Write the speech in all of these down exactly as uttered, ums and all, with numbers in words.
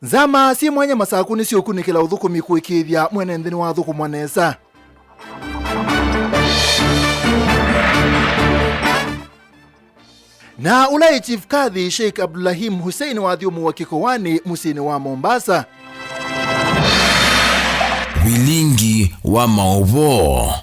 Nzama syĩ mwanya Masaku nĩsyũkunĩkĩla ũthũkũmi kũĩkĩĩthya mwene nthĩ nĩwathũkũmwa nesa. Na ũla ĩ Chief Kadhi Sheikh Abdulrahim Hussein wathyũmũwa kĩkoanĩ mũsyĩnĩ wa Mombasa. Vilingi wa maũvoo.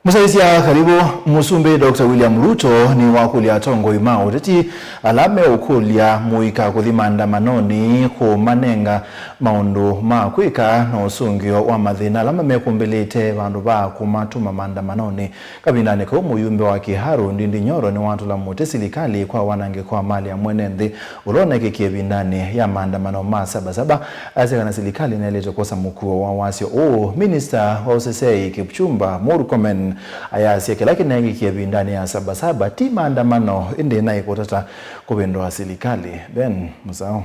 Mũsyaĩĩsya karibu. Mũsumbĩ Doctor William Ruto nĩwakũlya atongoi ma ũteti ala meũkũlya mũika kũthi maandamanonĩ kũmanenga maũndũ ma kwĩka na ũsũngĩo wa mathĩna ala mamekũmbĩlĩte vandũ va kũmatũma maandamanonĩ. Kavindanĩ kau, mũyumbe wa Kiharu Ndindi Nyoro nĩwatũla mũtĩ silikalĩ kwa wanangĩko wa mali ya mwene nthĩ ũla ũneekĩkie ĩvindanĩ ya maandamano ma Saba Saba. Asya kana silikalĩ nĩyaĩlĩte kwosa mũkuo wa wasyo ũũ. Minista wa ũseseei Kipchumba Murkomen ayasya kĩla kĩneekĩkie ĩvindanĩ ya Saba Saba ti maandamano, ĩndĩ naĩ kũtata kũvĩndũa silikalĩ. Ben Musau.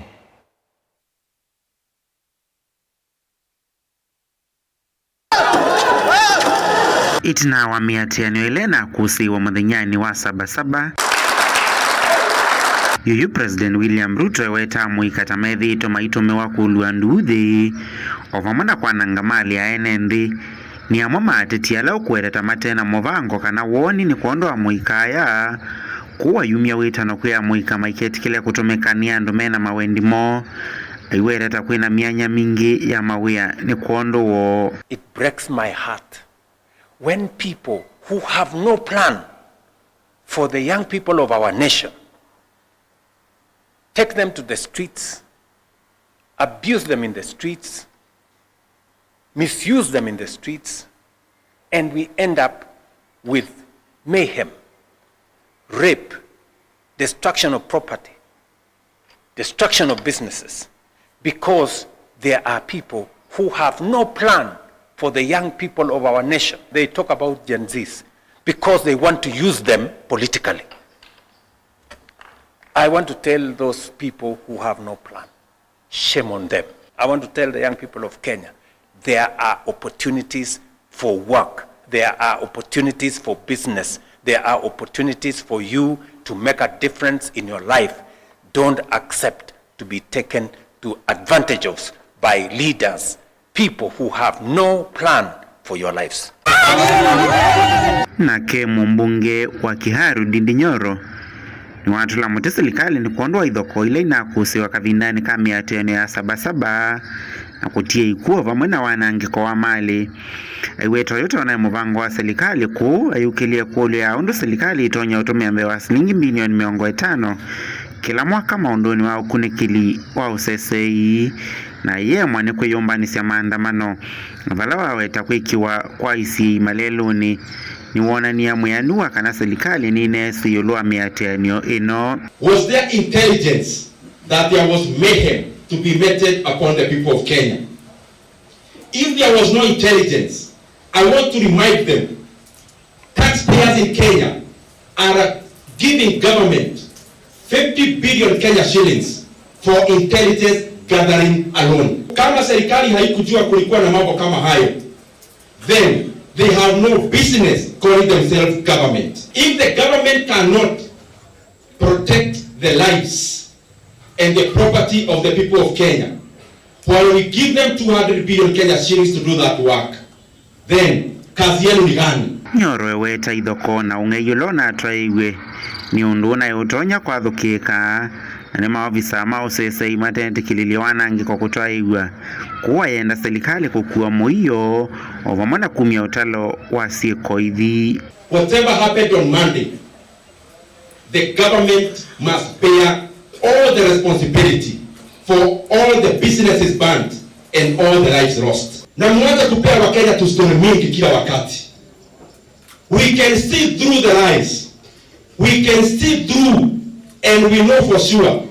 Ĩtina wa mĩatĩanĩo ĩla ĩnakũsĩĩwa mũthenyanĩ wa Saba Saba, yuyu President William Ruto ewetaa mũika ta methĩĩtwe maitũmĩwa kũlua nduuthĩ, o vamwe na kwananga malĩ ya ene nthĩ. Nĩ amwe ma ateti ala ũkũweta ta mate na mũvango kana woni nĩ kwondũ wa mũika aya. Kũu ayumya wĩtano kwĩ amũika maiketĩkĩle kũtũmĩka nĩ andũ me na mawendi moo. Aiweta ta kwĩ na myanya mingĩ ya mawĩa nĩ kwondũ woo. It breaks my heart when people who have no plan for the young people of our nation take them to the streets, abuse them in the streets, misuse them in the streets, and we end up with mayhem, rape, destruction of property, destruction of businesses, because there are people who have no plan for the young people of our nation. They talk about Gen Zs because they want to use them politically. I want to tell those people who have no plan, shame on them. I want to tell the young people of Kenya, there are opportunities for work. There are opportunities for business. There are opportunities for you to make a difference in your life. Don't accept to be taken to advantage of by leaders, people who have no plan for your lives. Nake mũmbunge wa Kiharu Ndindi Nyoro nĩwatũla mũtĩ silikalĩ nĩ kwondũ wa ithokoo ila inakũsĩwa kavindanĩ ka mĩatĩanĩo ya Saba Saba na kũtia ikuũ vamwe na wanangĩko wa malĩ. Aiweta ũyũ tonaĩ mũvango wa silikalĩ kũu, ayũkĩlye kũlyo ya ũndũ silikalĩ ĩtonya ũtũmĩa mbee wa silingi mbilioni mĩongo ĩtano kĩla mwaka maũndũnĩ wa ũkunĩkĩli wa ũseseei, na ayĩemwa nĩ kwĩyũmbanĩsya maandamano, na vala waweta kwĩkĩwa kwa isiĩi malelũnĩ. Nĩwonanie mwĩanu wa kana silikalĩ nĩneesĩ ĩũlũ wa mĩatĩanĩo ĩno. Was there intelligence that there was mayhem to be meted upon the people of Kenya? If there was no intelligence, I want to remind them, taxpayers in Kenya are giving government fifty billion Kenya shillings for intelligence gathering alone. Kama serikali haikujua kulikuwa na mambo kama hayo, then they have no business calling themselves government. If the government cannot protect the lives and the property of the people of Kenya, while we give them two hundred billion Kenya shillings to do that work, then kazi yenu ni gani? Nyoro eweta ithokoo na ũng'ei ũla ũnatwaĩiw'e nĩ ũndũ ũnaĩ ũtonya kwathũkĩĩka, na nĩ maovisa ma ũseseei matetĩkĩlĩlye wanangĩko kũtwaĩw'a. Kũu ayenda silikalĩ kũkua mũio o vamwe na kumya ũtalo wa syĩko ithi. Whatever happened on Monday, the government must bear all the responsibility for all the businesses banned and all the lives lost. Na mwache kupea Wakenya tu story mingi kila wakati. We can see through the lies. We can see through, and we know for sure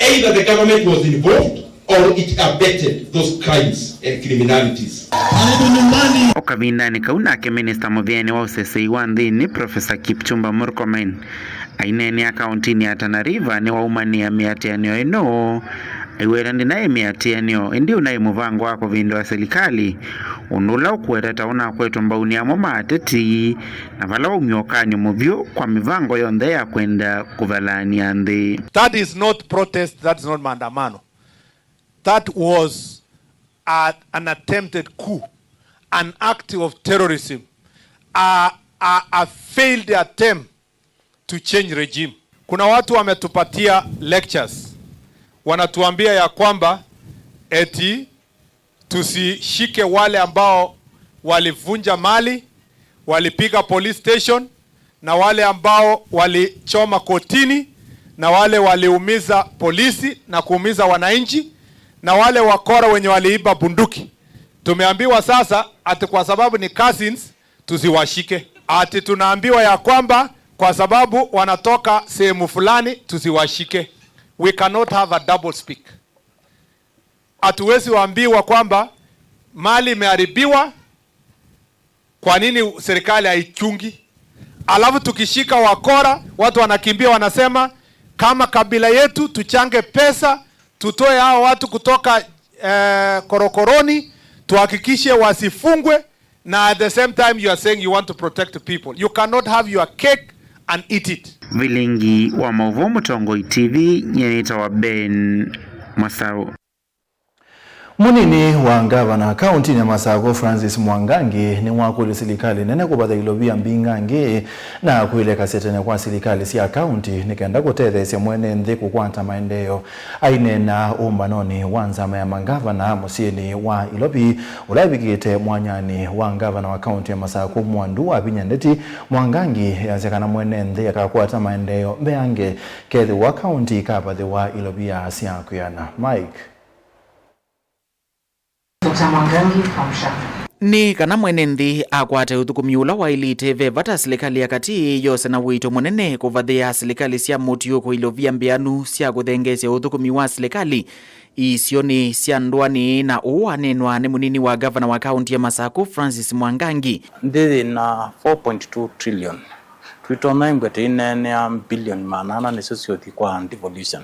either the government was involved or it abetted those crimes and criminalities. Karibu nyumbani. O kavindanĩ kau nake minista mũvĩanĩ wa ũseseei wa nthĩnĩ, Professor Kipchumba Murkomen, aineenea kaũntĩnĩ ya Tana River nĩwaumanĩa mĩatĩanĩo ĩno, Aiweta ndĩnaĩ mĩatĩanĩo, ĩndĩ ũnaĩ mũvango wa kũvĩndũa silikalĩ, ũndũ ũla ũkũweta ta ũnakwetwe mbau nĩ amwe ma ateti, na vala waumya ũkany'o mũvyũ kwa mĩvango yonthe ya kwenda kũvalany'a nthĩ. That is not protest, that is not maandamano. That was a, an attempted coup, an act of terrorism, a, a, a failed attempt to change regime. Kuna watu wametupatia lectures, wanatuambia ya kwamba eti tusishike wale ambao walivunja mali, walipiga police station, na wale ambao walichoma kotini, na wale waliumiza polisi na kuumiza wananchi, na wale wakora wenye waliiba bunduki. Tumeambiwa sasa ati kwa sababu ni cousins, tusiwashike. Ati tunaambiwa ya kwamba kwa sababu wanatoka sehemu fulani, tusiwashike. We cannot have a double speak. Hatuwezi waambiwa kwamba mali imeharibiwa, kwa nini serikali haichungi? Alafu tukishika wakora, watu wanakimbia, wanasema kama kabila yetu tuchange pesa, tutoe hao watu kutoka, eh, korokoroni, tuhakikishe wasifungwe, na at the same time you are saying you want to protect people. You cannot have your cake and eat it. Vilingi wa maũvoo Mũtongoi T V, nyie nĩtawa Ben Masau. Mũnini wa ngavana kaũntinĩ ya Masakũ, Francis Mwangangi, nĩwakũlya silikalĩ nene kũvatha ilovia mbingangĩ na kwĩlekasya tene kwa silikalĩ sya kaũnti nĩ kenda kũtetheesya mwene nthĩ kũkwata maendeeo. Aineena ũmbanonĩ wa nzama ya mangavana mũsyĩnĩ wa Ilovi ũla ĩvikĩte mwanyanĩ wa ngavana wa kaũnti ya Masakũ Mwandu Wavinya Ndeti, Mwangangi easya kana mwene nthĩ akakwata maendeeo mbeange kethĩwa kaũnti ikavathĩwa ilovia sya kwĩana. Mike. Doctor Mwangangi, amsha. Nĩ kana mwene nthĩ akwate ũthũkũmi ũla waĩlĩte, ve vata silikalĩ ya katĩ yose na ũito mũnene kũvathĩa silikalĩ sya mũtiũko ilovia mbeanu sya kũthengeesya ũthũkũmi wa silikalĩ isionĩ sya ndũanĩ, na ũũ waneenwa nĩ mũnini wa ngavana wa kaũnti ya Masakũ, Francis Mwangangi. Nthĩ yĩna four point two trillion. Twĩtonya ĩngwe tũineenea bilioni maana ana nĩsyo syũthi kwa devolution.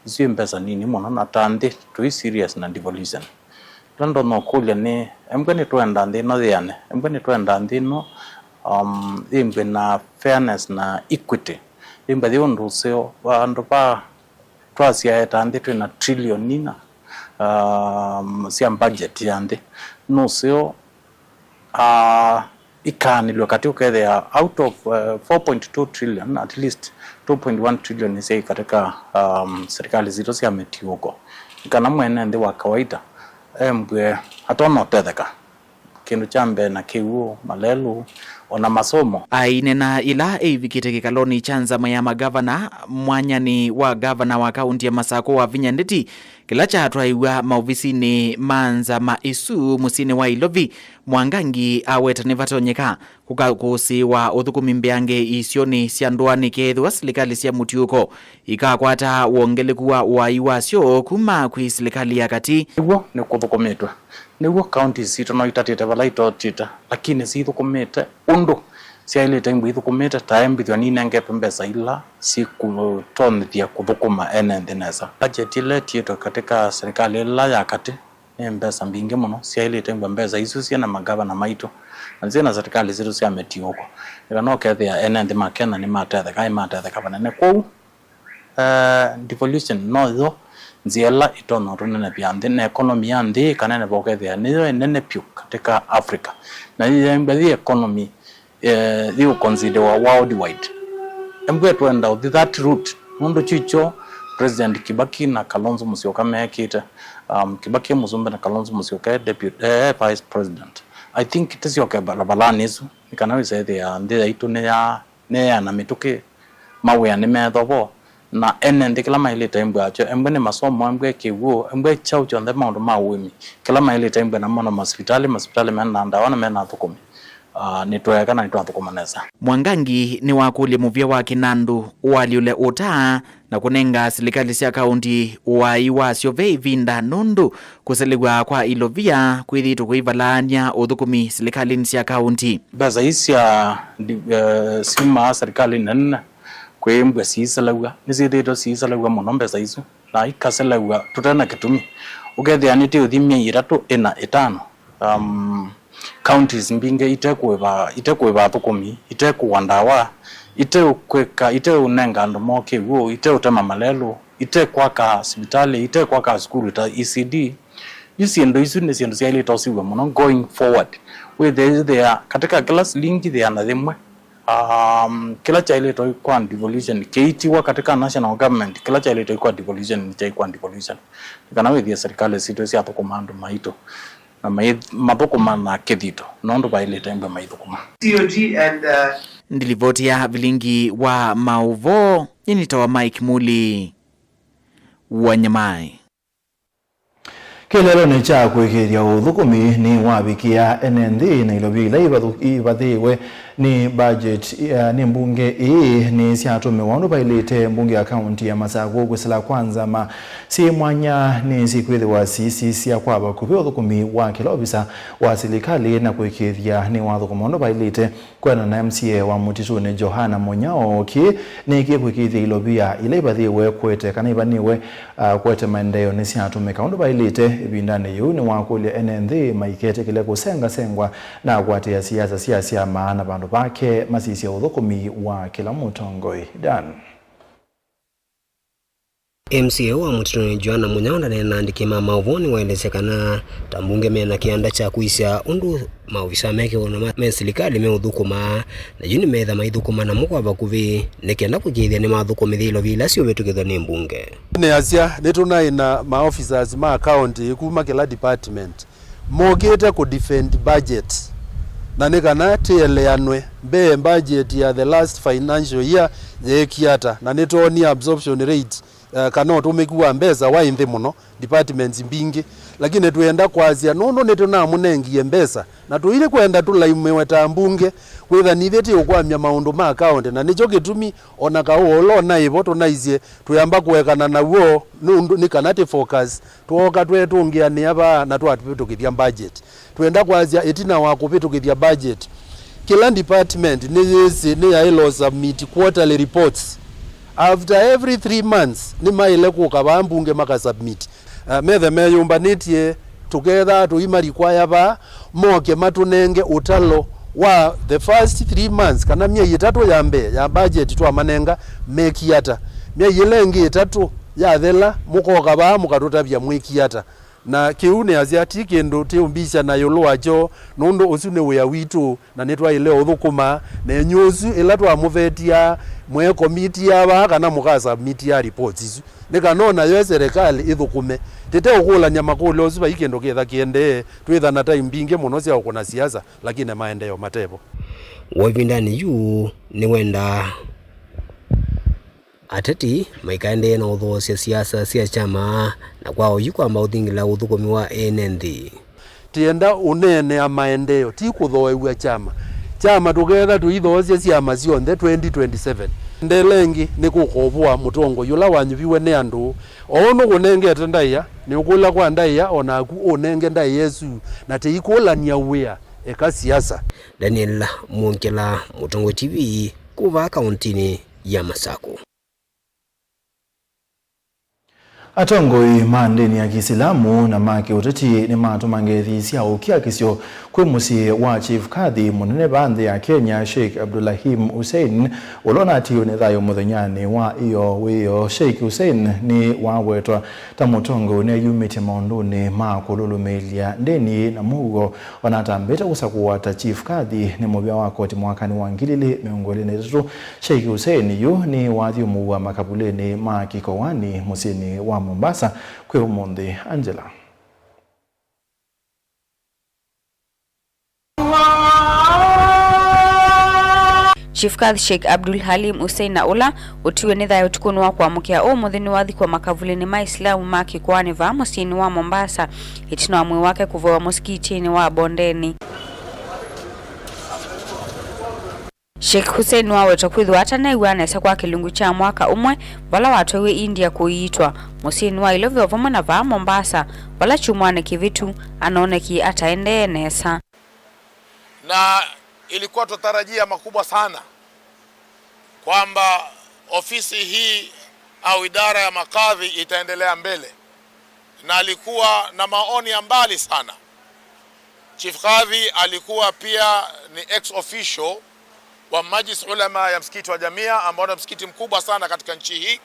Isu nĩ mbesa nini mũno, na ta nthĩ tũi serious na devolution. Kĩla ndonya ũkũlya nĩ, embwe nĩtwenda nthĩ ĩno yĩane? Embwe nĩtwenda nthĩ ĩno, um, yĩmbwe na fairness na equity? Yĩmbwe yĩ ũndũ ũseo, vandũ va twasyae ta nthĩ twĩna trillion ina, um, sya budget ya nthĩ, nũseo uh, ikaanĩlw'a katĩ, ũkethĩa out of, uh, four point two trillion, at least two point one trillion nĩsyaĩ katika, um, serikali sitũ sya mĩtiũko. Nĩ kana mwene nthĩ wa kawaita embwe atona ũtetheka kĩndũ kya mbee na kĩw'ũ, malelũ, ona masomo. Aineena ĩla ĩivikĩte kĩkalonĩ kya nzama ya magavana, mwanyanĩ wa gavana wa kaũnti ya Masakũ Wavinya Ndeti, kĩla kyatwaĩw'a maovisinĩ ma nzama ĩsu mũsyĩnĩ wa Ilovi, Mwangangi aweta nĩvatonyeka kũka kũsĩĩwa ũthũkũmi mbeange isionĩ sya ndũanĩ kethĩwa silikalĩ sya mũtiũko ikakwata wongeleku wa ũai wasyo kuma kwĩ silikalĩ ya katĩ. Nĩw'o nĩkũthũkũmĩtwe. Nĩw'o counties sitũ no itatĩte vala itotĩte, lakini sithũkũmĩte ũndũ syaĩlĩte imbwa ithũkũmĩte, ta embĩthw'a ninengetwe mbesa ila sikũtonyethya kũthũkũma ene nthĩ nesa. Budget ĩla ĩtiĩtwe katika serikali ĩla ya katĩ nĩ mbesa mbingĩ mũno, syaĩlĩte ngwa mbesa isu syĩ na magavana maitũ, na syĩ na serikali sitũ sya mĩtiũko. Ĩla no kethĩa ene nthĩ ma Kenya nĩmatetheka, nĩmatetheka vanene. Kwoou, eh, devolution noyo nzĩa ĩla ĩtonya ũtũnenevya nthĩ, na economy ya nthĩ ĩkaneneva ũkethĩa nĩyo ĩnene vyũ katika Africa. Na yĩyembwa yĩ economy eh, yĩũconsiderwa worldwide. Embwe twenda ũthi that route, nũndũ kyikyo President Kibaki na Kalonzo Musyoka meekĩte. Um, Kibaki e mũsumbĩ na Kalonzo Musyoka e deputy, eh, vice president. I think tĩsyoke valavalani ĩsu, nĩ kana wĩsethĩa nthĩ yaitũ nĩ ya, nĩ ya na mĩtũkĩ, mawĩa nĩ methovo, na ene nthĩ kĩla maĩlĩte embwe akyo, embwe nĩ masomo, embwe kĩw'ũ, embwe kyaũ kyonthe, maũndũ ma ũĩmi, kĩla maĩlĩte embwe namo, na masivitali, masivitali mena ndawa na mena athũkũmi. Ah, nĩtweeka na nĩtwathũkũma nesa. Mwangangi nĩwakũlya mũvĩa wa kĩnandũ ũalyũle ũta na kũnenga silikalĩ sya kaũnti ũai wasyo ve ĩvinda, nũndũ kũselew'a kwa ilovia kwĩthĩĩtwe kũivalaany'a ũthũkũmi silikalĩnĩ sya kaũnti. Mbesa ii sya ndi-, eh, syumaa silikalĩnĩ nene kwĩ mbwe siiselew'a, nĩsyĩthĩĩtwe siiselew'a mũno mbesa isu. na ikaselew'a tũte na kĩtumi. Ũkethĩa nĩtĩũthi myei ĩtatũ, ĩna, ĩtano, um, counties mbingĩ itekũĩva, itekũĩva athũkũmi, itekũwa ndawa, iteũkwĩka, iteũnenga andũ moo kĩw'ũ, iteũtema malelũ, itekwaka sivitalĩ, itekwaka sukulu ta E C D. Yu syĩndũ isu nĩ syĩndũ syaĩlĩte ũsiw'e mũno going forward. Wĩthĩa, wĩthĩa katika kĩla silingi thĩana yĩmwe, um, kĩla kyaĩlĩte kwa devolution kĩitiwa katika national government, kĩla kyaĩlĩte kwa devolution nĩ kyaĩ kwa devolution. Nĩ kana wĩthĩe serikali sitũ syathũkũma andũ maitũ na mai-, mathũkũma na kĩthito, nũndũ vaĩlĩte mbwe maithũkũma. C O G and, uh, Ndilivoti ya vilingi wa maũvoo, nyinitawa Mike Muli wa Nyamai. Kĩeleelonĩ kya kũĩkĩĩthya ũthũkũmi nĩwavikĩa ene nthĩ na ilovia ila ivathũ-, ivathĩĩwe nĩ budget, eh, nĩ mbunge ĩĩ nĩsyatũmĩwa ũndũ vaĩlĩte. Mbunge ya kaunti ya Masakũ kwĩsĩla kwa nzama syĩ mwanya nĩsikwĩthĩwa sisisya kwa vakuvĩ ũthũkũmi wa kĩla ovisa wa silikalĩ na kũĩkĩĩthya nĩwathũkũma ũndũ vaĩlĩte. Kwĩanana na M C A wa Mũtitũnĩ Johana Mũnyao, kĩĩ nĩkĩkwĩkĩĩthya ilovia ila ivathĩĩwe kũete kana ivanĩwe, ah, kũete maendeeo nĩsyatũmĩka ũndũ vaĩlĩte. Ĩvindanĩ yĩu nĩwakũlya ene nthĩ maiketĩkĩle kũsengasengwa na kũatĩĩa siasa sya syama, na vandũ vake masisye ũthũkũmi wa kĩla mũtongoi. Dan. M C A wa Mũtitũnĩ Johana Mũnyao ndaneena na andĩki ma maũvoo nĩwaelesya kana ta mbunge mena kĩanda kya kũisya ũndũ maovisa me kĩũno ma, me silikalĩ meũthũkũma, na yu nĩmetha maithũkũma namo kwa vakuvĩ nĩ kenda kũĩkĩĩthya nĩmathũkũmĩthya ilovia ila syũvĩtũkĩthw'a nĩ mbunge. Nĩasya nĩtũnaĩ na ma officers ma county kuma kĩla department mokĩte kũ defend budget, na nĩ kana tĩeleanwe mbee budget ya the last financial year yeekie ata, na nĩtwoonie absorption rate, eh, kana ũtũmĩku wa mbesa waĩ nthĩ mũno departments mbingĩ, lakini twĩenda kwasya nũndũ nĩtũnamũnengie mbesa na tũilyĩ kwenda tũlaimĩwe ta mbunge, kwĩtha nithyĩ tĩũkwamya maũndũ ma county, na nĩkyo kĩtumi ona kaũ ũla ũnaĩ vo tũnaisye twĩamba kũekana naw'o nũndũ nĩ kana tĩ focus. Twooka tweetũngĩanĩa vaa na twavĩtũkĩthya budget. Twenda kwasya ĩtina wa kũvĩtũkĩthya budget, kĩla department nĩyĩsĩ nĩyaĩle ũ submit quarterly reports. After every three months, nĩmaĩle kũka vaa mbunge maka submit. Eh, methe meyũmbanĩtye, tũkethaa tũimarequire vaa, moke matũnenge ũtalo wa the first three months, kana myei ĩtatũ ya mbee ya budget twamanenga, mekie ata. Myei ĩla ĩngĩ ĩtatũ yathela, mũkoka vaa mũkatũtavya mwĩkie ata. Na kĩu nĩasya ti kĩndũ tĩũmbisya na ĩũlũ wakyo, nũndũ ũsu nĩ wĩa witũ, na nĩtwaĩle ũthũkũma nenyu ũsu ĩla twamũvetya mwĩkomitiaa vaa kana mũkasubmitia reports isu, nĩ kana o nayo ĩselekalĩ ĩthũkũme. Tĩteũkũlany'a makũlyo asu vai kĩndũ kĩtha kĩendee, twĩtha na time mbingĩ mũno sya ũkũna siasa, lakini maendeeo matevo. Woo ĩvindanĩ yu nĩwendaa ateti maikaendee na ũthoosya siasa sya kyama, na kwa oyu kwamba ũthingĩla ũthũkũmi wa ene nthĩ. Tienda ũneenea maendeeo, ti kũthooew'a kyama. Kyama tũketha tũithoosya syama syonthe twenty twenty-seven. Ndela ĩngĩ nĩ kũkovũa mũtongoi ũla wanyuviwe nĩ andũ. O ũndũ kũnengete ndaĩa, nĩũkũla kwa ndaĩa, o naku ũnenge ndaĩa ĩsu, na tĩikũlany'a wĩa, eka siasa. Daniel Mwongela, Mũtongoi T V, kuma kauntinĩ ya Masakũ. Atongoi ma ndĩni ya Kĩsilamu na ma kĩũteti nĩmatũma ngethi sya ũkiakisyo kwĩ mũsyĩ wa Chief Kadhi mũnene va nthĩ ya Kenya, Sheikh Abdulrahim Hussein, ũla ũnatiiwe nĩ thayũ mũthenyanĩ wa ĩyoo wĩoo. Sheikh Hussein nĩwawetwa ta mũtongoi ũneeyumĩtye maũndũnĩ ma kũlũlũmĩĩlya ndĩni na mũuo. Ona atambĩte kũsakũwa ta Chief Kadhi nĩ mũvĩa wa koti mwakanĩ wa ngili ilĩ mĩongo ĩlĩ na ĩtatũ, Sheikh Hussein yu nĩwathyũmũw'a makavulĩnĩ ma kĩkoani mũsyĩnĩ wa Mombasa kwĩ ũmũnthĩ. Angela. Chief Kadhi Sheikh Abdul Halim Hussein na ũla ũtiwe nĩ thayũ ũtukũnĩ wa kũamũkĩa ũmũnthĩ nĩwathikwa makavulĩnĩ ma Isilamu ma kĩkoani vaa mũsyĩnĩ wa Mombasa, ĩtina wa mwĩĩ wake kũvoewa mũsikitĩnĩ wa Bondeni. Sheikh Hussein wawetwa kwĩthĩwa atanew'aa nesa kwa kĩlungu kya mwaka ũmwe, vala watwaiwe India kũiitwa mũsyĩnĩ wa ilovia o vamwe na vaa Mombasa, vala kyumwanĩ kĩvĩtu anoonekie ataendee nesa. Na ilikuwa tutarajia makubwa sana kwamba ofisi hii au idara ya makadhi itaendelea mbele, na alikuwa na maoni ya mbali sana. Chief Kadhi alikuwa pia ni ex officio wa Majlis Ulama ya msikiti wa Jamia, ambao ni msikiti mkubwa sana katika nchi hii.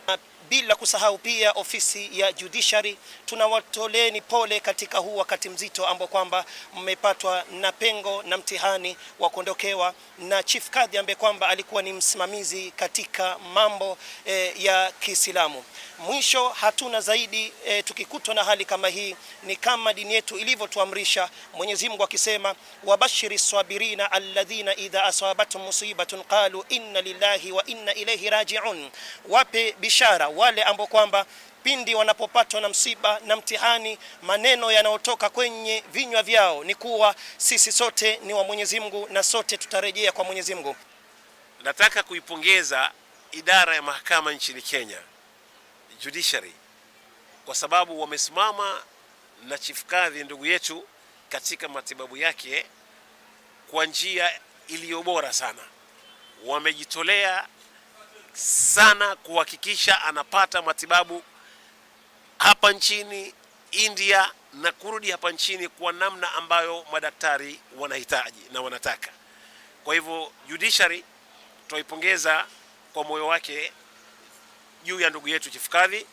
Bila kusahau pia ofisi ya Judiciary, tunawatoleni pole katika huu wakati mzito ambao kwamba mmepatwa na pengo na mtihani wa kuondokewa na Chief Kadhi ambaye kwamba alikuwa ni msimamizi katika mambo, eh, ya Kiislamu. Mwisho, hatuna zaidi, eh, tukikutwa na hali kama hii, ni kama dini yetu ilivyotuamrisha, Mwenyezi Mungu akisema, "Wabashiri swabirina alladhina idha asabatum musibatun qalu inna lillahi wa inna ilayhi raji'un." Wape bishara wale ambao kwamba pindi wanapopatwa na msiba na mtihani, maneno yanayotoka kwenye vinywa vyao ni kuwa sisi sote ni wa Mwenyezi Mungu na sote tutarejea kwa Mwenyezi Mungu. Nataka kuipongeza idara ya mahakama nchini Kenya, Judiciary, kwa sababu wamesimama na Chief Kadhi ndugu yetu katika matibabu yake kwa njia iliyo bora sana. Wamejitolea sana kuhakikisha anapata matibabu hapa nchini India na kurudi hapa nchini kwa namna ambayo madaktari wanahitaji na wanataka. Kwa hivyo, Judiciary twaipongeza kwa moyo wake juu ya ndugu yetu Chief Kadhi.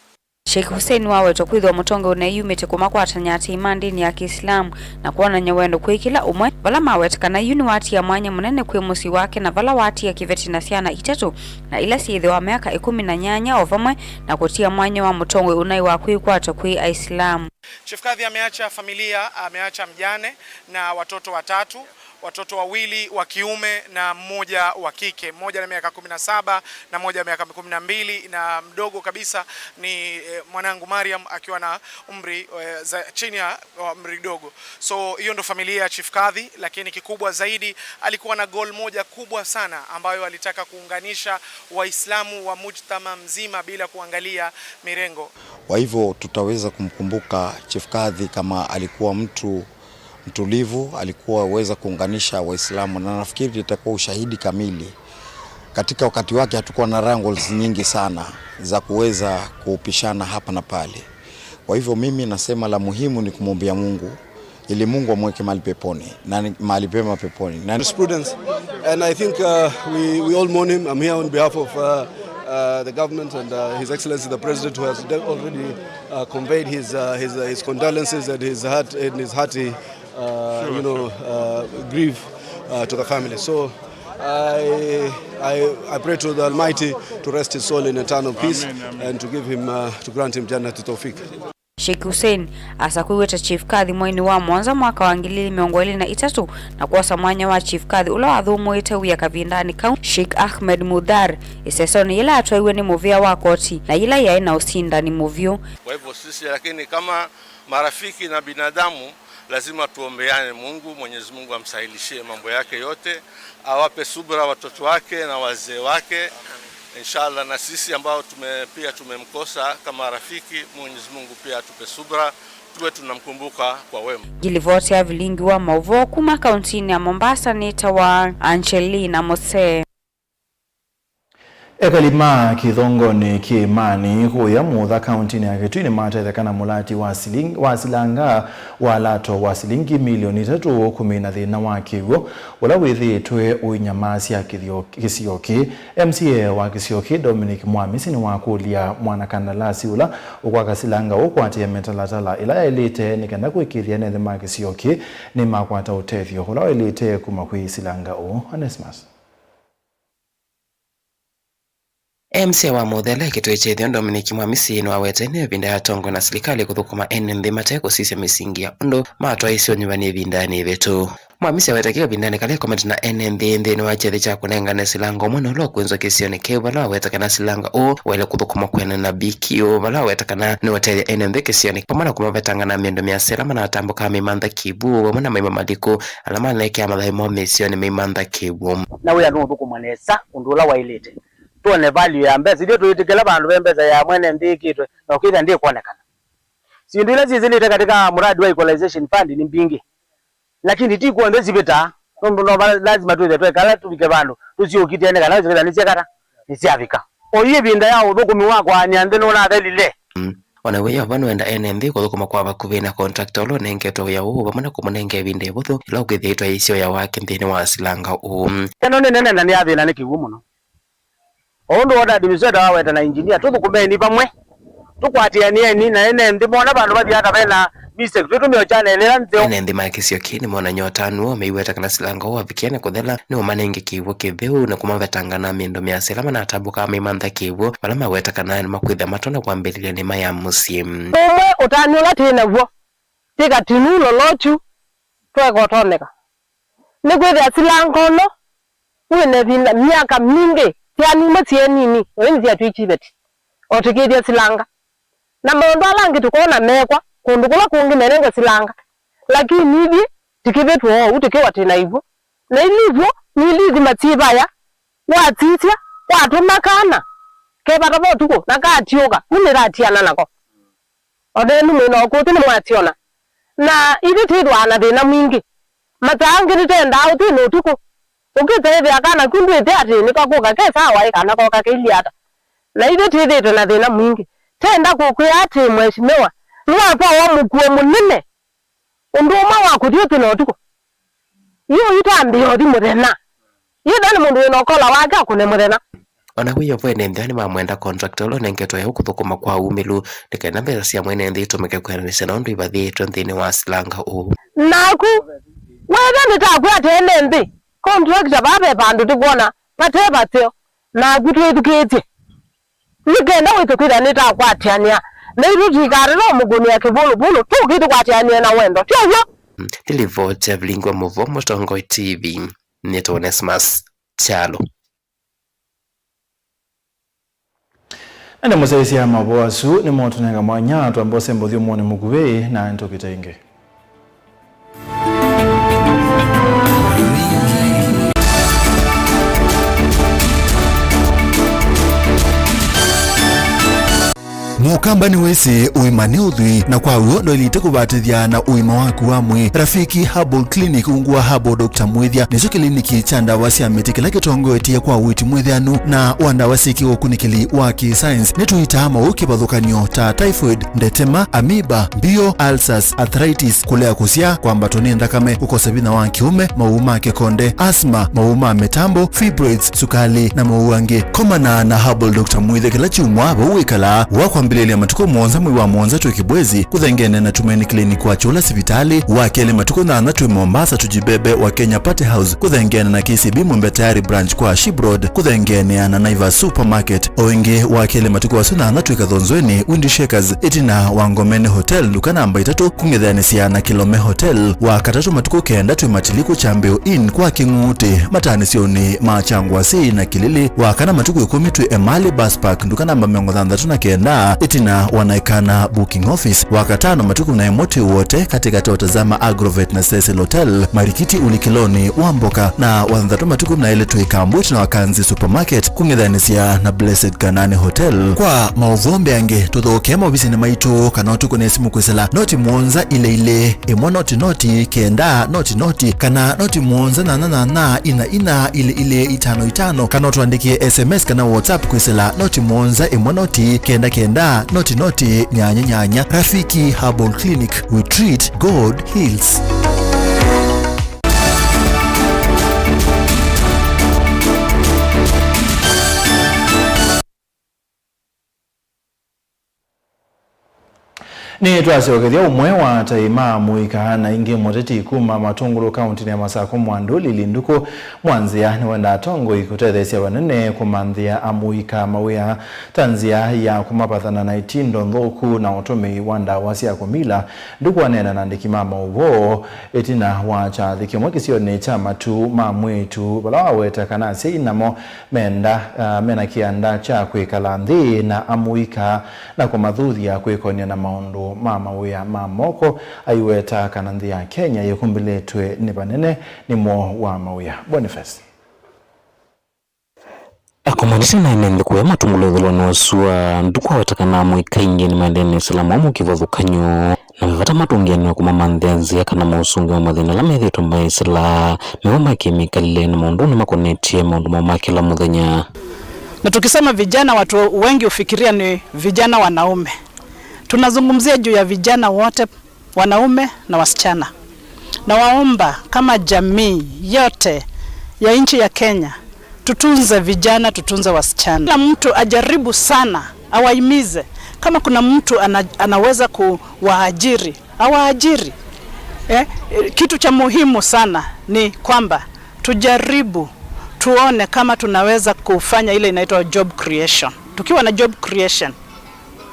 Sheikh Hussein wawetwa kwĩthĩwa mũtongoi ũneyumĩtye kũmakwatany'a atĩĩ ma ndĩni ya Kĩislamu na kwonany'a wendo kwĩ kĩla ũmwe, vala maweta kana yu nĩwatia mwanya mũnene kwĩ mũsyĩ wake, na vala watia kĩveti na syana itatũ, na ila syĩthĩwa myaka ĩkũmi na nyanya, o vamwe na kũtia mwanya wa mũtongoi ũnaĩ wa kwĩkwatwa kwĩ Aisilamu. Chief Kadhi ameacha familia, ameacha mjane na watoto watatu, watoto wawili wa kiume na mmoja wa kike, mmoja na miaka kumi na saba na mmoja miaka kumi na mbili, na mdogo kabisa ni, eh, mwanangu Mariam akiwa na umri, eh, za, chini ya, wa umri dogo. So hiyo ndo familia ya Chief Kadhi, lakini kikubwa zaidi alikuwa na goal moja kubwa sana ambayo alitaka kuunganisha Waislamu wa mujtama mzima bila kuangalia mirengo. Kwa hivyo tutaweza kumkumbuka Chief Kadhi kama alikuwa mtu mtulivu, alikuwa aweza kuunganisha Waislamu, na nafikiri itakuwa ushahidi kamili. Katika wakati wake hatukuwa na wrangles nyingi sana za kuweza kupishana hapa na pale. Kwa hivyo mimi nasema la muhimu ni kumwombea Mungu ili Mungu amweke mahali peponi, na ni, mahali pema peponi. Na Jurisprudence. And I think, uh, we, we all mourn him. I'm here on behalf of, uh, uh, the government and, uh, His Excellency the President, who has de-, already, uh, conveyed his, uh, his, uh, his condolences and his heart, and his hearty, uh, you know, uh, grief, uh, to the family. So I, I, I pray to the Almighty to rest his soul in eternal peace. Amen, amen. And to give him, uh, to grant him Jannat Tawfiq. Sheikh Hussein asakũiwe ta Chief Kadhi mweinĩ wa mũonza mwaka wa ngili ili mĩongo ĩlĩ na itatũ, na kwosa mwanya wa Chief Kadhi ũla wathũmũĩte wĩa kavindanĩ kau, Sheikh Ahmed Mudhar, ĩsesonĩ yĩla atwaiwe nĩ mũvĩa wa koti na yĩla yaĩ na ũsindani mũvyũ. Kwa hivyo sisi, lakini kama marafiki na binadamu, lazima tuombeane Mungu, Mwenyezi Mungu amsahilishie mambo yake yote, awape subra watoto wake na wazee wake. Inshallah, na sisi ambao tume-, pia tumemkosa kama rafiki, Mwenyezi Mungu pia atupe subra, tuwe tunamkumbuka kwa wema. Ngilivoti ya vilingi wa mauvoo kuma kauntinĩ ya Mombasa nĩtawa Angelina Mose. Ekali ma kĩthongonĩ kĩĩmanĩ kũya Mũtha kauntinĩ ya Kitui nĩmatetheka na mũlati wa siling-, wa silanga wa lato wa silingi milioni itatũ kũmina thĩna wa kĩw'ũ ũla wĩthĩĩtwe ũinyamasya kĩthio-, kĩsio kĩĩ. M C A wa kĩsio kĩĩ, Dominic Mwamisi, nĩwakũlya mwanakandalasi ũla ũkwaka silanga ũũ kũatĩĩa mĩtalatala ĩla yaĩlĩte nĩ kenda kũĩkĩĩthya ene nthĩ ma kĩsio kĩĩ nĩmakwata ũtethyo ũla waĩlĩte kuma kwĩ silanga ũũ. Onesmus. M C A wa Mũtha ĩla ĩkĩtwe kĩtyo, Dominic Mwamisi, nĩwawetete nĩ ĩvinda ya atongoi na silikalĩ kũthũkũma ene nthĩ mate kũsisya mĩsingi ya ũndũ matwaĩĩsye ũnyuvani ĩvindanĩ ĩvĩtu. Mwamisi aweta kĩu ĩvindanĩ kala ekomete na ene nthĩ nthĩnĩ wa kyathĩ kya kũnengane silanga ũmwe na ũla ũkwĩnzwa kĩsionĩ kĩu, vala waweta kana silanga ũũ waĩle kũthũkũma kwĩanana na B Q, vala waweta kana nĩũtethya ene nthĩ kĩsionĩ vamwe na kũmavetangana mĩendo mĩasa ĩla manatambũkaa meimantha kĩw'ũ vamwe na maima malikũ ala manekea mathaĩ moo mĩsionĩ meimantha kĩw'ũ. Na wĩa nũũthũkũmwa nesa ũndũ ũla waĩlĩte. Twone value ya mbesa. Ithyĩ tũĩtĩkĩla vandũ ve mbesa ya mwene nthĩ ĩkĩtwe, na ũkĩthĩa ndĩkwonekana. Syĩndũ ila syĩsĩlĩte katika muradi wa equalization fund nĩ mbingĩ, lakini ti kw'onthe sivĩtaa, nũndũ no va-, lazima twĩthĩe twekala tũvike vandũ tũsyũkitĩe nĩ kana syĩkĩthĩa nĩsyekata, nĩsyavika. Oyu ĩvinda ya ũthũkũmi wa kũaany'a nthĩ nũnathelile. Mm. O na wĩoo ava nũenda ene nthĩ kũthũkũma kwa vakuvĩ na contractor ũla ũnengetwe wĩa ũũ, vamwe na kũmũnenga ĩvinda ĩvũthũ ĩla ũkwĩthĩĩtwa ĩisyoya wake nthĩnĩ wa silanga ũũ. Ĩno nĩ nene na nĩ ya thĩna nĩ kĩw'ũ mũno. O ũndũ ward administrator waweta na engineer, tũthũkũmeni vamwe, tũkwatĩanĩeni na ene nthĩ mona vandũ vathi ata vena mistake, twĩtũmĩe o channel ĩla nzeo. Ene nthĩ ma kĩsio kĩĩ nĩmonany'a ũtanu woo meiweta kana silanga ũũ wavikĩa nĩ kũthela, nĩũmanenge kĩw'ũ kĩtheu na kũmavetanga na mĩndũ mĩasa ĩla manatambũkaa maimantha kĩw'ũ, vala maweta kana nĩmakwĩthĩa matonya kwambĩlĩlya nĩma ya mũsyĩ. Ũmwe ũtanu ũla twĩ naw'o, ti katinu lolochu tweka ũtoneka. Nĩkwĩthĩa silanga ũno wĩna ĩvinda myaka mingĩ, syana imwe syĩ nini, o ĩndĩ syatw'ĩkie iveti, o tũkĩthya silanga. Na maũndũ ala angĩ tũkona mekwa kũndũ kũla kũngĩ menengwe silanga, lakini ithyĩ tũkĩvĩtw'a oou tũkĩwa twĩ na iw'ũ. Na iliw'ũ nĩ ilithi masyĩvaya, wasisya, watũma kana ke vata va ũtukũ na katiũka, yu nĩratiana nako. O nenyu mwĩ na ũkũtũ nĩmwasyona. Na ithyĩ twĩthwaa na thĩna mwingĩ. Masaa angĩ nĩtendaa ũthĩnĩ ũtukũ. Ũkĩte ĩthĩa kana ku ndwĩte atĩ nĩkakũka ke sawa ĩ kana koka kailyĩ ata. Na ithyĩ twĩthĩĩtwe na thĩna mwingĩ. Tenda kũkwĩa atĩ, Mheshimiwa, nĩwatwawa mũkuo mũnene. Ũndũ ũmwe wa kũthi ũthĩnĩ ũtukũ. Yu itambĩa ũthi mũthenya. Yĩthwa nĩ mũndũ wĩna ũkola wake akũne mũthenya. O na wĩoo vo ene nthĩ nĩmamwenda contractor ũla ũnengetwe wĩa ũũ kũthũkũma kwa umĩlu, nĩ kenda mbesa sya mwene nthĩ itũmĩke kwĩananĩsya na ũndũ ivathĩĩtwe nthĩnĩ wa silanga ũũ. Naku, wĩthwa nĩtakwata ene nthĩ, contractor vaa ve vandũ tũkwona vate vaseo, naku twĩthukĩĩsye. Nĩ kenda wĩse kwĩthĩa nĩtakwatĩanĩa naitũ, tũikarĩla ũmũkũnĩa kĩvũlũvũlũ, tũkĩtũkwatĩanĩe na wendo, ti ũw'o? Nĩ livoti ya Vilingi wa Mũvoo Mũtongoi T V, nĩtwa Onesmus Kyalo. Na nĩ mũsyaĩĩsya mavoo asu nĩmo tũnenga mwanya twambe ũsembo ũthyũmũonĩ mũkuvĩ na nĩtũkĩte ĩngĩ. Mũkamba nĩwĩsĩ ũima nĩ ũthwii, na kwa w'o ndwaĩlĩte kũvatĩthya na ũima waku wa mwĩĩ. Rafiki Herbal Clinic ungu wa Herbal Doctor Mwĩthya nĩkyo kĩliniki kya ndawa sya mĩtĩ kĩla kĩtongoetye kwa ũiiti mwĩthĩanu na wa ndawa syĩ kĩũkunĩkĩli wa kĩ-science. Nĩtũitaa maũũ kĩvathũkany'o ta typhoid, ndetema, amoeba, mbio, ulcers, arthritis, kũlea kũsyaa, kwambatwa nĩ nthakame, kũkosa vinya wa kĩũme, maũũ ma kĩkonde, asthma, maũũ ma mĩtambo, fibroids, sukalĩ, na maũũ angĩ. Komana na Herbal Doctor Mwĩthya kĩla kyumwa vau wĩkalaa. Wakwambĩlĩlya matukũ mũonza mwei wa mũonza twĩ Kĩbwezi, kũthengene na Tumaini Clinic wa Kyũla sivitalĩ. Wa kelĩ matukũ nyanya twĩ Mombasa, Tujibebe wa Kenya Party House, kũthengene na K C B Mwembe Tayari Branch kwa Ship Road, kũthengene na Naivas Supermarket. O ĩngĩ, wa kelĩ matukũ asu nyanya twĩ Kathonzweni, Windy Shakers, ĩtina wa Ngomeni Hotel, nduka namba itatũ, kũng'ethanĩsya na Kilome Hotel. Wa katatũ matukũ kenda twĩ Matiliku, Kyambĩo Inn kwa Kĩng'uutĩ, mataanĩsyonĩ ma Kyangwasĩ na Kĩlĩlĩ. Wa kana matukũ ĩkũmi twĩ Emali Bus Park, nduka namba mĩongo thanthatũ na kenda, ĩtina wa Naikana Booking Office. Wa katano matukũ na ĩmwe twĩ Wote, katĩkatĩ wa Tazama Agrovet na Cecil Hotel, Marikiti ũlikĩlonĩ wa mboka. Na wa thanthatũ matukũ na ĩlĩ twĩ Kambu, ĩtina wa Kanzi Supermarket, kũng'ethanĩsya na Blessed Kanani Hotel. Kwa maũvoo mbeange, tũthokee maovisinĩ maitũ kana ũtũkũne simũ kwĩsĩla noti mũonza ilĩ ilĩ, ĩmwe noti noti, kenda noti noti, kana noti mũonza nyanya nyanya, ina ina, ilĩ ilĩ, itano itano, kana ũtũandĩkĩe S M S kana WhatsApp kwĩsĩla noti mũonza ĩmwe noti, kenda kenda, noti noti, nyanya nyanya. Rafiki Herbal Clinic, we treat, God heals. Nĩtwasyokethya ũmwe wa atai ma amũika na ĩngĩ mũteti kuma Matũngũlũ kaũntĩnĩ ya Masakũ, Mwandu Lili Nduku, mwa nzĩa nĩwendaa atongoi kũtetheesya vanene kũmanthĩa amũika mawĩa ta nzĩa ya kũmapathana na itindo nthũku na ũtũmĩi wa ndawa sya kũmila. Nduku aneena na andĩki ma maũvoo ĩtina wa kyathĩ kĩmwe kĩsionĩ kya matu ma mwĩĩtu, vala waweta kana asyai namo menda, ah, mena kĩanda kya kwĩkala nthĩ na amũika na kũmathuthya kwĩkonia na maũndũ ma mawĩa ma moko, aiweta kana nthĩ ya Kenya yĩkumbĩlĩtwe nĩ vanene nĩ mwaũ wa mawĩa. Boniface. Akomanĩsye na ene nthĩ kũya Matũngũlũ ĩthũlonĩ wa sua, Nduku aweta kana amũika aingĩ nĩmaendee na ĩsila mwaũ kĩvathũkany'o. Na me vata matũngĩanĩwe kũmamanthĩa nzĩa kana maũsũngĩo ma mathĩna ala methĩĩtwe maisĩla, mĩw'o ma kĩmĩkalĩle na maũndũnĩ makonetye maũndũ moo ma kĩla mũthenya. Na tukisema vijana, watu wengi hufikiria ni vijana wanaume. Tunazungumzia juu ya vijana wote, wanaume na wasichana. Nawaomba kama jamii yote ya nchi ya Kenya, tutunze vijana, tutunze wasichana. Kila mtu ajaribu sana, awahimize. Kama kuna mtu ana-, anaweza kuwaajiri, awaajiri. Eh, kitu cha muhimu sana ni kwamba tujaribu tuone kama tunaweza kufanya ile inaitwa job creation. Tukiwa na job creation,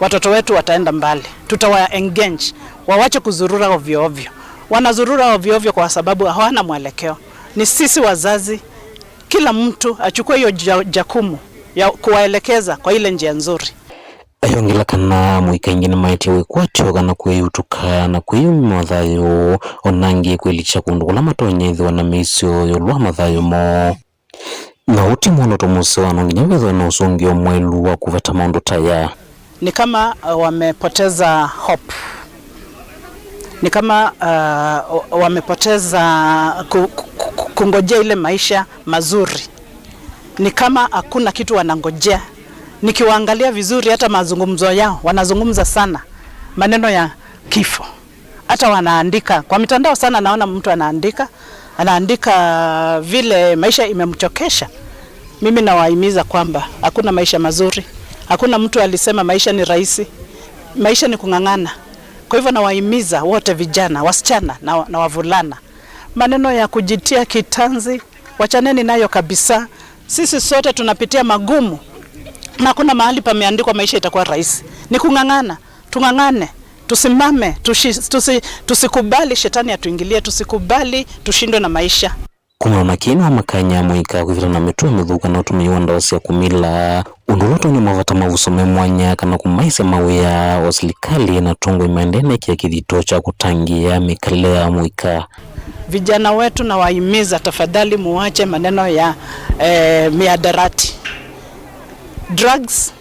watoto wetu wataenda mbali. Tutawa engage, wawache kuzurura ovyo ovyo. Wanazurura ovyo ovyo kwa sababu hawana mwelekeo. Ni sisi wazazi, kila mtu achukue hiyo ja-, jakumu ya kuwaelekeza kwa ile njia nzuri. Ayongela kana amũika aingĩ nĩmaetie wĩkwatyo kana kwĩyutuka na kwĩyumya mathayũ, ona angĩ kwĩlikya kũndũ kũla matonya ĩthĩwa na mĩisyo ĩũlũ wa mathayũ moo. Na ũu ti mwolooto mũseo, no nginya wĩthĩwe na ũsũngĩo mwaĩlu wa kũveta maũndũ ta aya. Ni kama, uh, wamepoteza hope. Ni kama, uh, wamepoteza ku-, ku-, ku-, kungojea ile maisha mazuri. Ni kama hakuna kitu wanangojea. Nikiwaangalia vizuri, hata mazungumzo yao, wanazungumza sana maneno ya kifo. Hata wanaandika kwa mitandao sana, naona mtu anaandika, anaandika vile maisha imemchokesha. Mimi nawahimiza kwamba hakuna maisha mazuri, hakuna mtu alisema maisha ni rahisi. Maisha ni kung'ang'ana. Kwa hivyo nawahimiza wote, vijana, wasichana na, na wavulana, maneno ya kujitia kitanzi, wachaneni nayo kabisa. Sisi sote tunapitia magumu, na hakuna mahali pameandikwa maisha itakuwa rahisi. Ni kung'ang'ana, tung'ang'ane, tusimame, tushi-, tusi-, tusikubali shetani atuingilie, tusikubali tushindwe na maisha. Kumana na kĩĩ, nĩwamakany'a amũika kwĩvĩta na mĩtuo mĩthũku na ũtũmĩi wa ndawa sya kũmila, ũndũ ũla ũtonya mavata ma ũsome mwanya kana kũmaisya mawĩa o silikalĩ na atongoi maendee na ĩkĩa kĩthito kya kũtangĩĩa mĩkalĩle ya amũika. Vijana wetu nawahimiza, tafadhali muache maneno ya, eh, miadarati, drugs,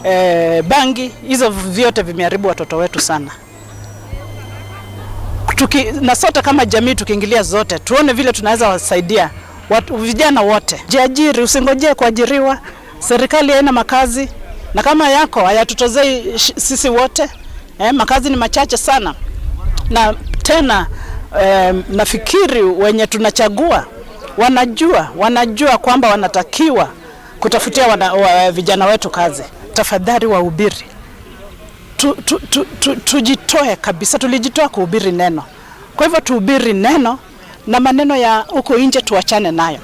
eh, bangi, hizo vyote vimeharibu watoto wetu sana. Tuki-, na sote kama jamii tukiingilia zote, tuone vile tunaweza wasaidia watu, vijana wote. Jiajiri, usingojee kuajiriwa. Serikali haina makazi, na kama yako hayatutozei sh-, sisi wote. Eh, makazi ni machache sana. Na tena, eh, nafikiri wenye tunachagua wanajua, wanajua kwamba wanatakiwa kutafutia wana-, wa-, vijana wetu kazi. Tafadhali wahubiri. Tu-, tu-, tu-, tu-, tujitoe kabisa, tulijitoa kuhubiri neno. Kwa hivyo tuhubiri neno, na maneno ya huko nje tuachane nayo.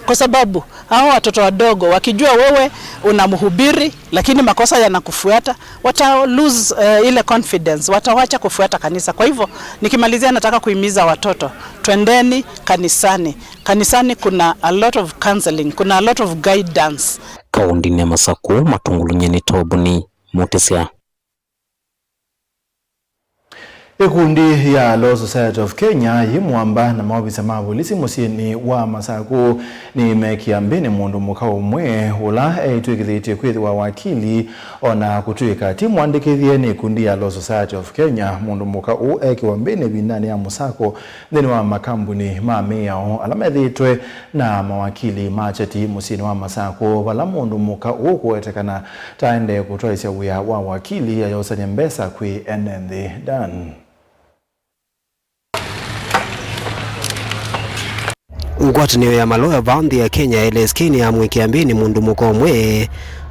Kwa sababu hao watoto wadogo wakijua wewe unamhubiri, lakini makosa yanakufuata, wata lose, eh, ile confidence, watawacha kufuata kanisa. Kwa hivyo, nikimalizia, nataka kuhimiza watoto, twendeni kanisani. Kanisani kuna a lot of counseling, kuna a lot of guidance. Kaũndĩnĩ ya Masakũ, Matũngũlũ, nyie nĩ Toboni Mũtĩsya. Ĩkundi ya Law Society of Kenya yĩ mũamba na maovisa ma volisi mũsyĩnĩ wa Masakũ nĩmeekĩa mbĩnĩ mũndũ mũka ũmwe ũla etw'ĩkĩthĩtye kwĩthĩwa wakili, o na kũtw'ĩka ti mwandĩkĩthye nĩ ĩkundi ya Law Society of Kenya. Mũndũ mũka ũũ eekĩwa mbĩnĩ ĩvindanĩ ya mũsako nthĩnĩ wa makambunĩ ma mĩao ala methĩĩtwe na mawakili ma kyeti mũsyĩnĩ wa Masakũ, vala mũndũ mũka ũũ kũwetekana ta aendee kũtwaĩsya wĩa wa wakili ayosany'a mbesa kwĩ ene nthĩ. Dan. Ngwatanĩo ya maloya vaa nthĩ ya Kenya, L S K, nĩyamwĩkĩa mbĩnĩ mũndũ mũka ũmwe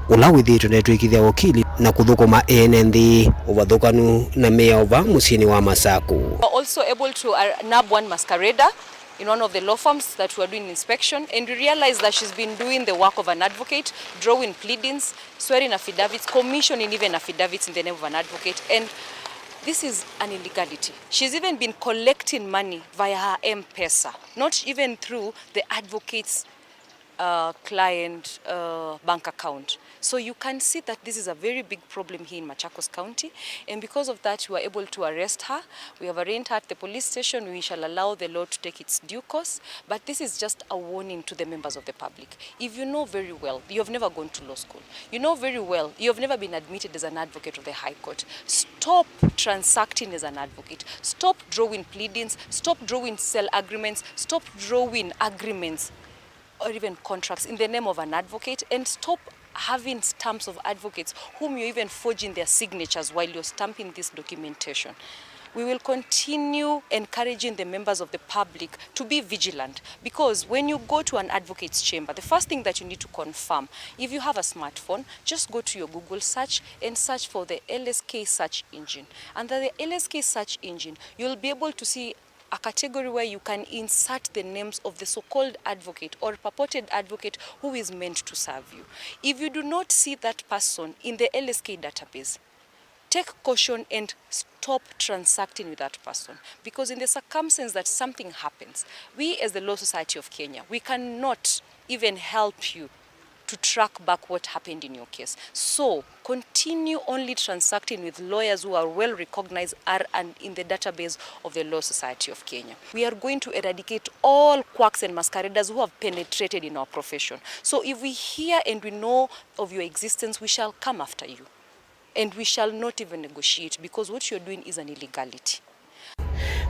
ũla wĩthĩĩtwe na etw'ĩkĩthya wakili na kũthũkũma ene nthĩ, ũvathũkanu na mĩao vaa mũsyĩnĩ wa Masakũ. Were also able to, uh, nab one masquerader in one of the law firms that we were doing inspection, and we realized that she's been doing the work of an advocate, drawing pleadings, swearing affidavits, commissioning even affidavits in the name of an advocate, and this is an illegality. She's even been collecting money via her M-Pesa, not even through the advocate's, uh, client, uh, bank account. So you can see that this is a very big problem here in Machakos County, and because of that, we were able to arrest her. We have arraigned her at the police station. We shall allow the law to take its due course, but this is just a warning to the members of the public. If you know very well, you have never gone to law school. You know very well, you have never been admitted as an advocate of the High Court. Stop transacting as an advocate. Stop drawing pleadings. Stop drawing sale agreements. Stop drawing agreements or even contracts in the name of an advocate, and stop having stamps of advocates whom you're even forging their signatures while you're stamping this documentation. We will continue encouraging the members of the public to be vigilant, because when you go to an advocate's chamber, the first thing that you need to confirm, if you have a smartphone, just go to your Google search and search for the L S K search engine. Under the L S K search engine, you'll be able to see a category where you can insert the names of the so-called advocate or purported advocate who is meant to serve you. If you do not see that person in the L S K database, take caution and stop transacting with that person, because in the circumstance that something happens, we as the Law Society of Kenya, we cannot even help you to track back what happened in your case. So continue only transacting with lawyers who are well recognized, are and in the database of the Law Society of Kenya. We are going to eradicate all quacks and masqueraders who have penetrated in our profession. So if we hear and we know of your existence, we shall come after you. And we shall not even negotiate, because what you're doing is an illegality.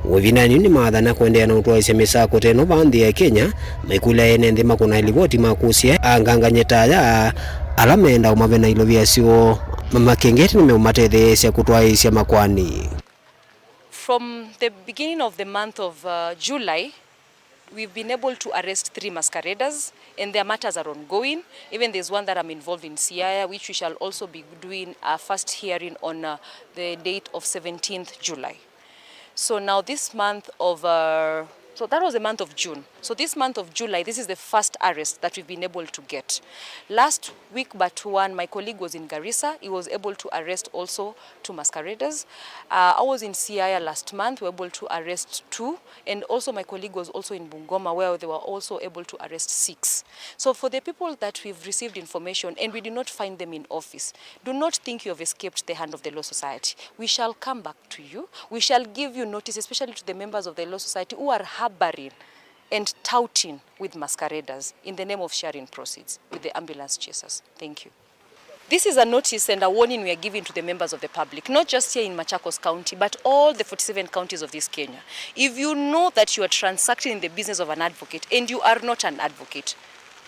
Ĩvindanĩ nĩmathana kũendeea na ũtwaĩsya mĩsako ta ĩno vaa nthĩ ya Kenya, maikũlya ene nthĩ makũnae livoti ma kũsyae angangany'e ta aya ala meendaa ũmavena ilovia syoo, makengete nĩmeũmatetheesya kũtwaĩĩsya makoani. From the beginning of the month of, uh, July, we've been able to arrest three masqueraders, and their matters are ongoing. Even there's one that I'm involved in, Siaya, which we shall also be doing a first hearing on, uh, the date of seventeenth July. So now this month of, uh, so that was the month of June. So this month of July, this is the first arrest that we've been able to get. Last week but one, my colleague was in Garissa. He was able to arrest also two masqueraders. Uh, I was in Siaya last month. We were able to arrest two. And also my colleague was also in Bungoma, where they were also able to arrest six. So for the people that we've received information and we did not find them in office, do not think you have escaped the hand of the Law Society. We shall come back to you. We shall give you notice, especially to the members of the Law Society who are harboring and touting with masqueraders in the name of sharing proceeds with the ambulance chasers. Thank you. This is a notice and a warning we are giving to the members of the public, not just here in Machakos County, but all the forty-seven counties of this Kenya. If you know that you are transacting in the business of an advocate and you are not an advocate,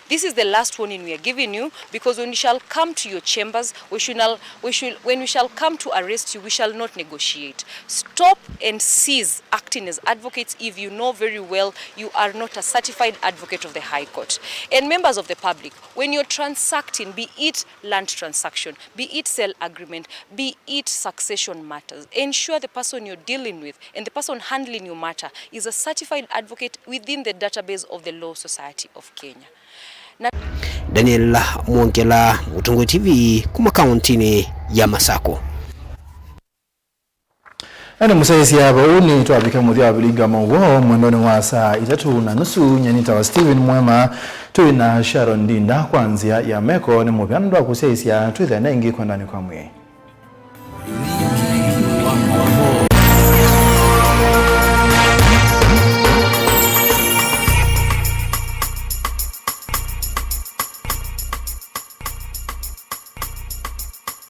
this is the last warning we are giving you, because when we shall come to your chambers, we shall, we shall, when we shall come to arrest you, we shall not negotiate. Stop and cease acting as advocates if you know very well you are not a certified advocate of the High Court. And members of the public, when you're transacting, be it land transaction, be it sale agreement, be it succession matters, ensure the person you're dealing with and the person handling your matter is a certified advocate within the database of the Law Society of Kenya. Na Daniel Mwongela, Mũtongoi T V, kuma kauntinĩ ya Masako. Na nĩ mũsyaĩĩsya vau nĩtwavika mũthya wa vilingi wa maũvoo mwendonĩ wa saa itatũ na nusu. Nyie nĩtawa Stephen Mwema, twĩ na Sharon Ndinda kwa nzĩa ya meko. Nĩ mũvea nũndũ wa kũsyaĩĩsya, twĩthĩane ĩngĩ kwendanĩ kwa mwĩĩ.